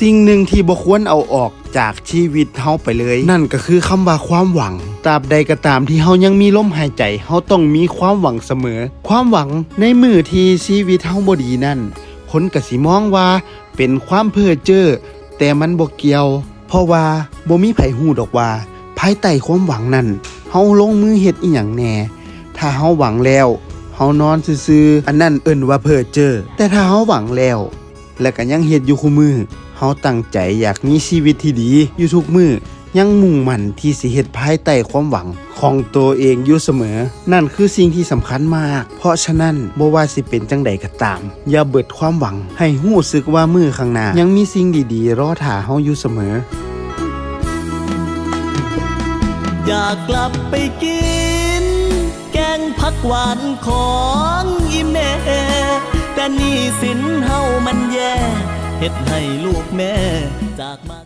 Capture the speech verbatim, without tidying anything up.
สิ่งหนึ่งที่บ่ควรเอาออกจากชีวิตเฮาไปเลย นั่นก็คือคำว่าความหวัง ตราบใดก็ตามที่เฮายังมีลมหายใจ เฮาต้องมีความหวังเสมอ ความหวังในมื้อที่ชีวิตเฮาบ่ดีนั่น คนก็สิมองว่าเป็นความเพ้อเจ้อ แต่มันบ่เกี่ยว เพราะว่าบ่มีไผฮู้ดอกว่า ภายใต้ความหวังนั้น เฮาลงมือเฮ็ดอิหยังแหน่ ถ้าเฮาหวังแล้ว เฮานอนซื่อๆ อันนั้นเอิ้นว่าเพ้อเจ้อ แต่ถ้าเฮาหวังแล้ว และก็ยังเฮ็ดอยู่คุมื้อ เฮาตั้งใจอยากมีชีวิตที่ดีอยู่ทุกมื้อ ยังมุ่งมั่นที่สิเฮ็ดภายใต้ความหวังของตัวเองอยู่เสมอ นั่นคือสิ่งที่สำคัญมาก เพราะฉะนั้นบ่ว่าสิเป็นจั่งใดก็ตาม อย่าเบิดความหวัง ให้รู้สึกว่ามื้อข้างหน้ายังมีสิ่งดีๆรอท่าเฮาอยู่เสมอ อยากกลับไปกิน แกงผักหวานของอีแม่ แต่หนี้สินเฮามันแย่ เฮ็ดให้ลูกแม่จากมา